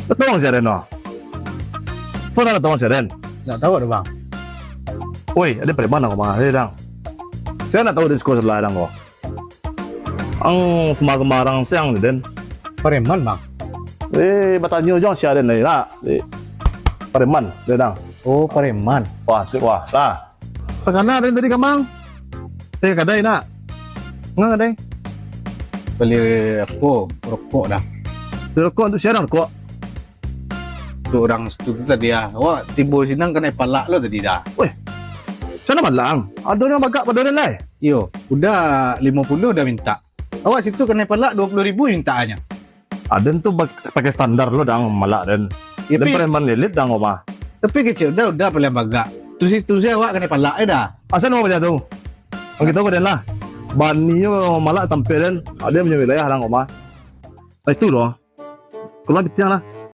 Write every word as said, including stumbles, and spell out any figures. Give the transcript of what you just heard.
Tahu urang sia den tu? Saudara tahu urang sia den? Ndak tahu doh, Bang. Oi, ado preman ko mah, eh, dang. Sia ndak tahu di siko sabalah dang ko. Ang sumbarang-sumbarang siang ni, den. Preman, Bang? Eh, batanyo jo sia den ni, nak. Eh, preman, den, dang. Oh, preman. Wah, cik, wah, lah. Takana den tadi kamang. Eh, kadai nak. Nga kadai? Bali apo? Rokok dah. Bali rokok untuak sia dang rokok? Untuak urang situ tu tadi ah. Awak tibo sinan kanai palak lo tadi dah. Weh, cana malang. Ado nan bagak pado den lai? Iyo, udah limo puluah dah mintak. Awak situ kanai palak duo puluah ribu mintaannyo. Aden tu bak-, pakai standar lo dang malak den. Iyo, den pi- preman lilit dang ko mah. Tapi kecek udah, udah paliang bagak. Tu situ se awak kanai palak e dah. Asa namo bacam tu? Ang kito ko den lah. Bani nyo malak tampek den. Ado punyo wilayah dang ko mah. Nah, itu doh. Pulang kitiang lah.